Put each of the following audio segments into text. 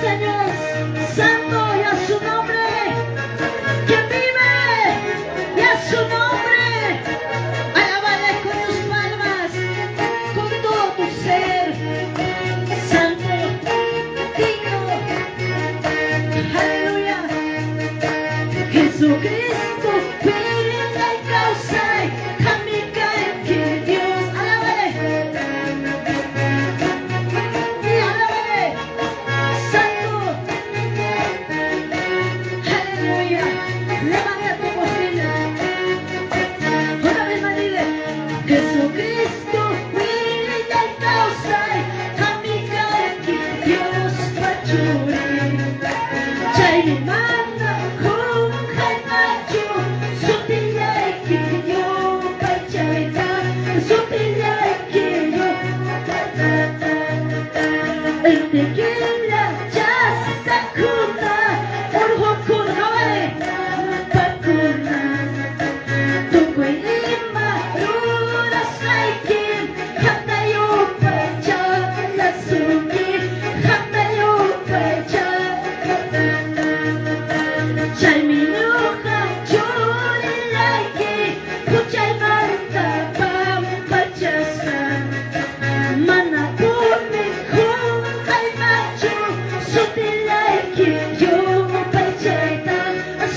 Señor, santo y a su nombre, quien vive y a su nombre. Alábale con tus palmas, con todo tu ser, santo, digno. Aleluya. Jesucristo, wiñay kawsay, qammi kanki Dios. Alábale. Y alábale. Santo. Aleluya. Levanta tu voz, dile. Una vez más dile. Jesucristo, wiñay kawsay, qammi kanki Diospa Churin. Chaymi mana qunqaymanchu sutillayki yupaychayta, sutillayki yupaychayta. Inti killa chaskakuna, urqukuna, qawari, pampakuna. Tukuy ima rurasqaykim, qamta yupaychallasuki, qamta yupaychalla. Chaymi ñuqa churillayki, huchaymanta pampachasqa. Manapuni qunqaymanchu sutillayki yupaychayta,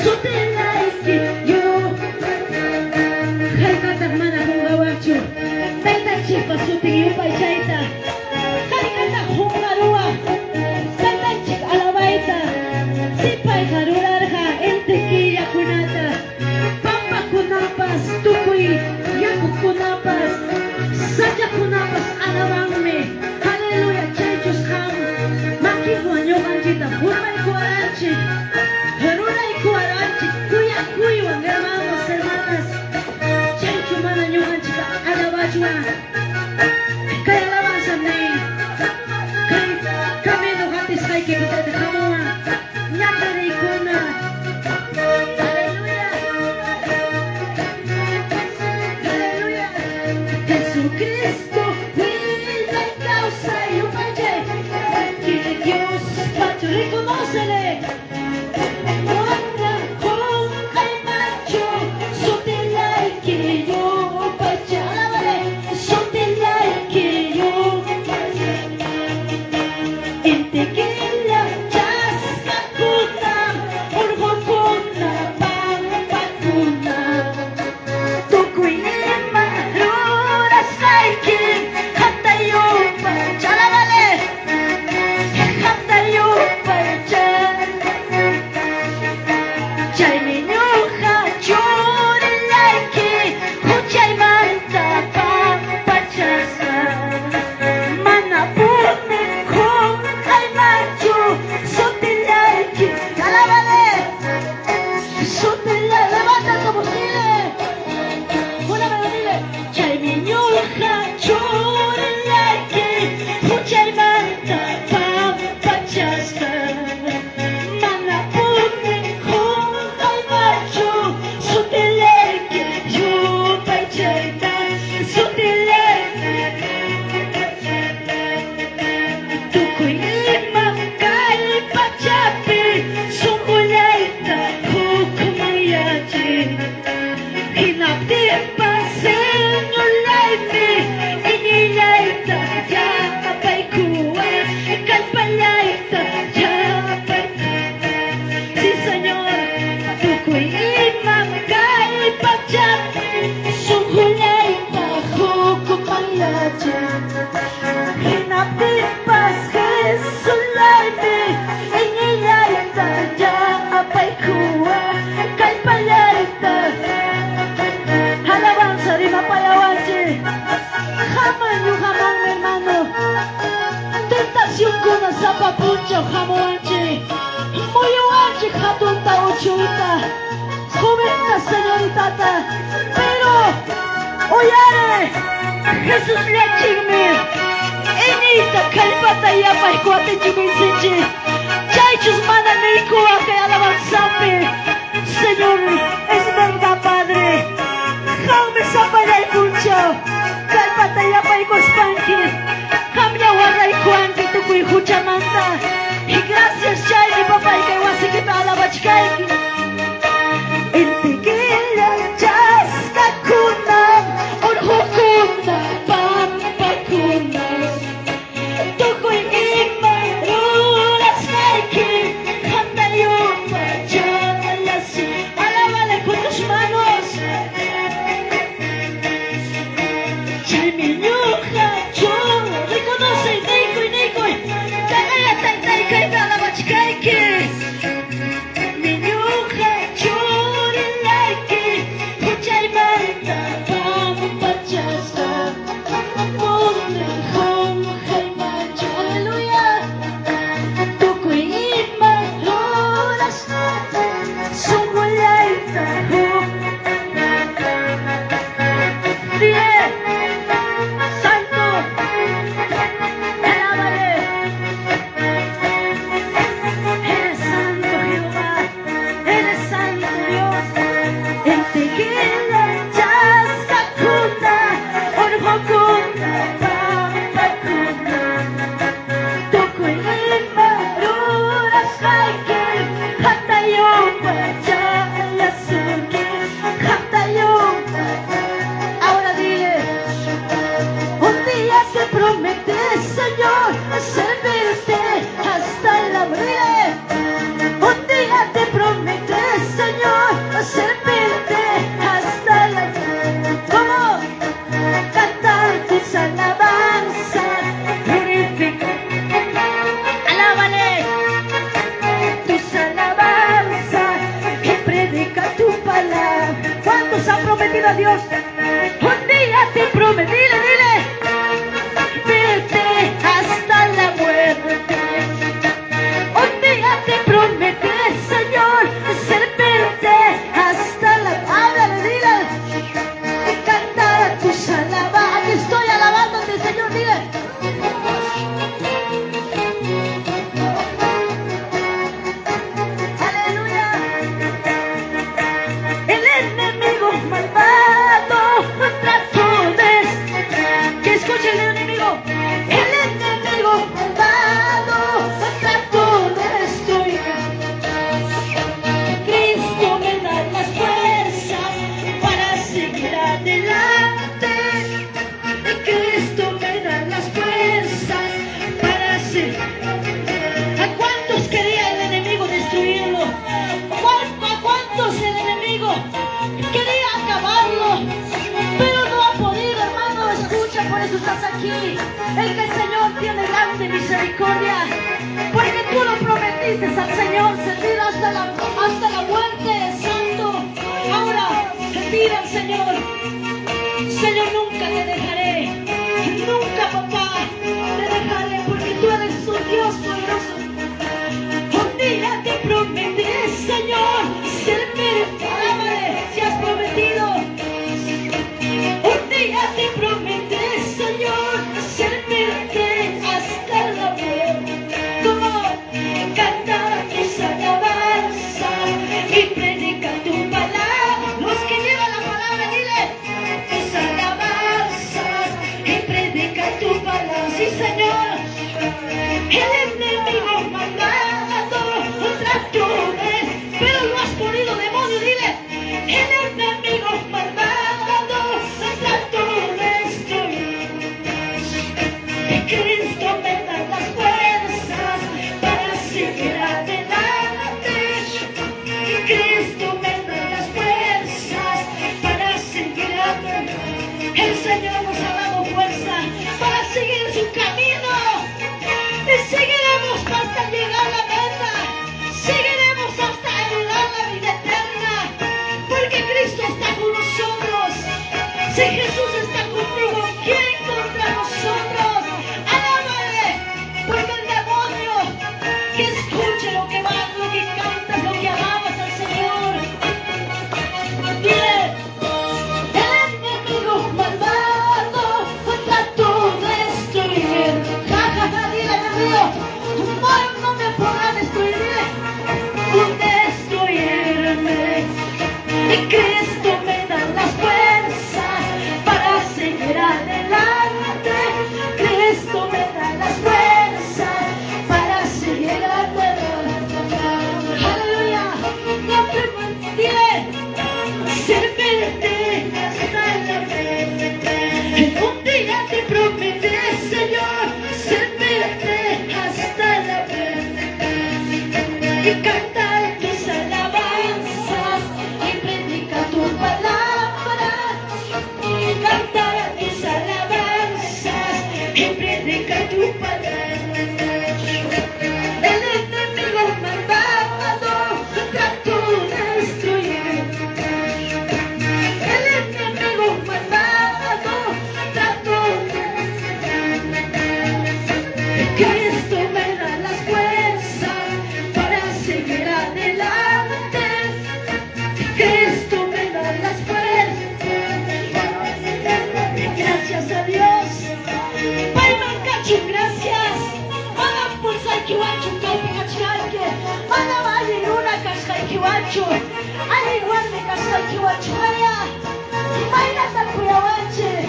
sutillayki yupaychayta. Haykataq mana qunqawaqchu Taytanchikpa sutin yupaychayta? Haykataq qunqaruwaq Taytanchik alabayta? Si payqa rurarqa inti killakunata, pampakunapas, tukuy yakukunapas, sachakunapas alabanmi. Aleluya, chaychus qam makinwan ñuqanchikta formaykuwaranchik, ruraykuwaranchik kuyakuywan, hermanos, hermanas. Chaychu mana ñuqanchikta alabachwan? Kay alabanzam nin, kay camino qatisqaykipi Tayta hamuwan ñakariykuna. Aleluya. Aleluya. Jesucristo, wiñay kawsay yupaychay. Que Diospa reconócele. Mana qunqaymanchu sutillayki yupaychay. Alábale, sutillayki yupaychay. Inti killa chaskakuna, urqukuna, pampakuna. Tukuy ima rurasqayki, qamta yupaychay. Alábale, qamta yupaychay. Chaymi ñuqa churillayki, huchaymanta pampachasqa. Manapuni qunqaymanchu sutillayki. Alábale, sutillay, levanta tu voz, dile. Una vez dile. Chaymi ñuqa churillayki, huchaymanta pampachasqa. Manapuni qunqaymanchu sutillayki yupaychayta, sutillayki. Tukuy ima kay pachapi sunqullayta hukmanyachin. Hinaptinpas Señorllaymi iñiylayta yapaykuwan, kallpallayta yapaykuwan. Sí, Señor, tukuy ima kay pachapi sunqullayta hukmanyachin. Hinaptinpas Jesuslaymi iñiylayta yapaykuwan, kallpallayta. Alabanza rimapayawanchik. Haman ñuqamanmi, hermano. Tentacionkuna sapa punchaw hamuwanchik. Muyuwanchik hatunta uchuyta. Joventa, señoritata. Pero uyare, Jesusllachikmi iñiyta kallpata yapaykuwatinchik. Chaychus mana niykuwaq kay alabanzapi. Señor, es verdad, Padre. Qammi sapallay punchaw kallpata yapaykuspanki. Qamlla waraykuwanki tukuy huchamanta. Y gracias. Dios. Un día te prometí, dile, dile, vete hasta la muerte. Un día te prometí, Señor, servirte hasta la... Háblale, dile, y cantar tus alabanzas. Aquí estoy alabándote, Señor, dile. Aleluya. El enemigo malvado trató de... Que escuche el enemigo. El enemigo malvado trató de destruir. Cristo me da las fuerzas para seguir adelante. Cristo me da las fuerzas para seguir. ¿A cuántos quería el enemigo destruirlo? ¿A cuántos el enemigo quería acabarlo? Pero no ha podido, hermano. Escucha, por eso estás aquí. El que el Señor tiene grande misericordia. Porque tú lo prometiste al Señor, servir hasta la muerte, santo. Ahora, dile al Señor: Señor, nunca te dejaré. Nunca, papá, te dejaré porque tú eres un Dios poderoso. Un día te prometí, Señor, servirte. Alábale si has prometido. Un día te prometí, Señor, servirte hasta la muerte. Como cantar tus alabanzas y predicar tu palabra. Los que llevan la palabra, dile tus alabanzas y predicar tu palabra. Sí, Señor. El enemigo malvado trató de, pero no has podido, demonio, dile. El enemigo malvado trató de destruir. Cristo me da las fuerzas para seguir adelante. Cristo me da las fuerzas para seguir adelante. El Señor nos ha dado fuerza para seguir su camino. Y seguiremos hasta llegar a la meta. Seguiremos hasta heredar la vida eterna. Porque Cristo está con nosotros. Si Jesús está contigo, ¿quién contra nosotros? Alábale. Porque el demonio que escuche lo que va, lo que cantas, lo que alabas al Señor. Dile, el enemigo malvado trató de destruir. Ja, ja, ja, dile, me río. No, no me podrá destruir, dile. Destruirme. Y Cristo me da las fuerzas para seguir adelante. Cristo me da las fuerzas para seguir adelante. Aleluya. No te dile, servirte hasta la muerte. Un día te prometí, Señor, servirte hasta la muerte. Y cantar tus alabanzas y predicar tu palabra. Y cantar tus alabanzas y predicar tu palabra. El enemigo malvado trató de destruir. El enemigo malvado trató de Cristo me da las fuerzas para seguir adelante. Cristo me da las fuerzas. Gracias a Dios. Payman kachun gracias. Manam pulsaykiwanchu kaypi kachkanki. Manam allin runa kasqaykiwanchu. Allin warmi kasqaykiwanchu. Maya. Maynata kuyawanchik.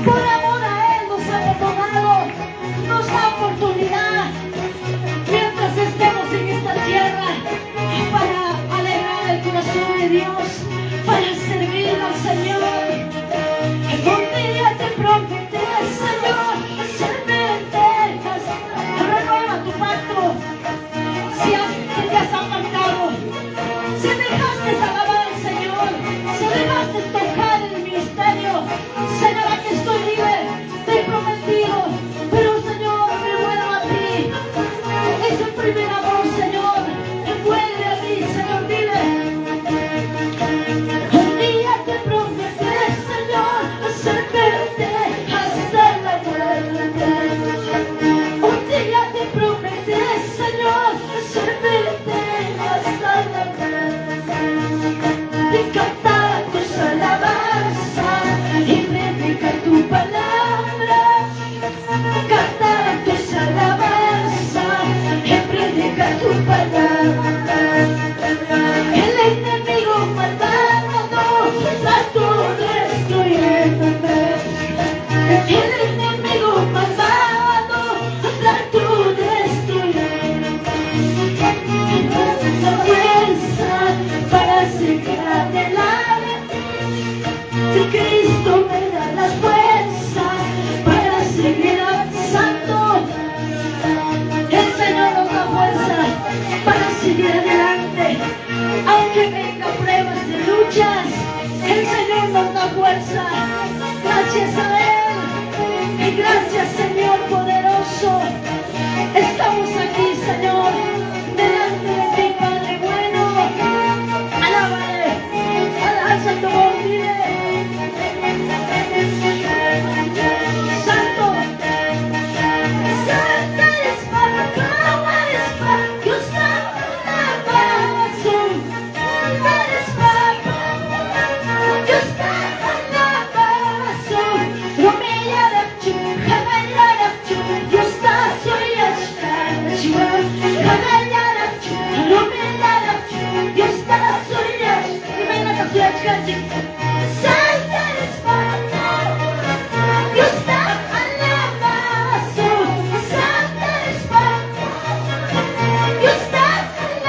Por amor a Él nos ha perdonado. Nos da oportunidad. Mientras estemos en esta tierra para alegrar el corazón de Dios, para servir al Señor. Un día te prometí, Señor, servirte. Renueva tu pacto. Si te has apartado, si dejaste alabar al Señor, si dejaste tocar el ministerio, Predica tu palabra. El enemigo malvado trató de destruirme. El enemigo malvado trató de destruirme. La fuerza para seguir adelante. Cristo me da las fuerzas para seguir avanzando. El Señor nos da fuerza para seguir adelante. Aunque vengan pruebas y luchas, el Señor nos da fuerza. Gracias a Él. Y gracias, Señor poderoso. Estamos aquí, Señor, delante de ti, Padre bueno. Alábale, alza tu voz, dile. Santo, Santa nispa, Diosta alabasun. Santa Diosta alabasun. Rumiyaraqchu, hanallaraqchu, Diosta suyachkanchik. Hanallaraqchu, rumiyaraqchu, Diosta suyachkanchik. Imaynata suyachkanchik? Santa nispa, Diosta alabasun. Santa nispa, Diosta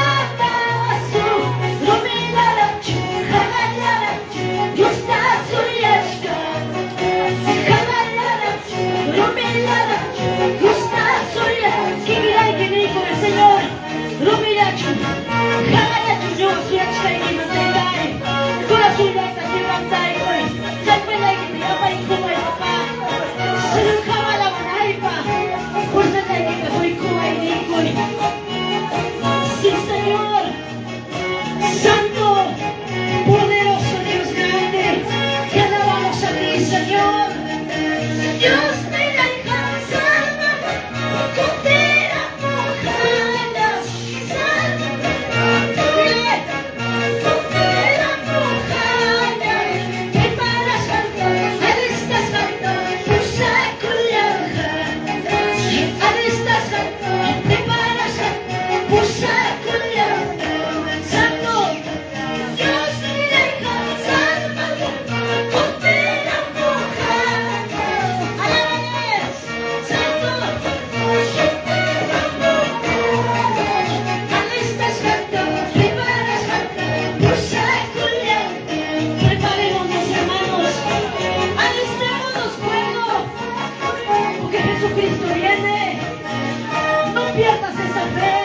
alabasun. Rumiyaraqchu, hanallaraqchu, Diosta suyachkanchik. Hanallaraqchu, rumiyaraqchu, Diosta suyachkanchik. Kikillayki niykuy, Señor. Rumillachu, hanallachu ñuqa suyachkaykiman, Taytay. Corazonllata levantaykuy. Kallpallaykita yapaykuway, papá. Señor, qamalamanaypaq. Fuerzallaykita quykuway, niykuy. Sí, Señor. Santo, poderoso Dios grande, te alabamos a ti, Señor. Dios me alcanza, condena mojadas, Dile, condena mojadas, preparas alistas pusakullaja, alistas preparas pusakullaja, Santo, Dios me alcanza, condena mojada, alábales, Santo, alistas preparas pusakullaja. Preparémonos, hermanos, alistémonos, pueblo, porque Jesucristo viene. No pierdas esa fe,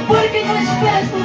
porque no esperes tu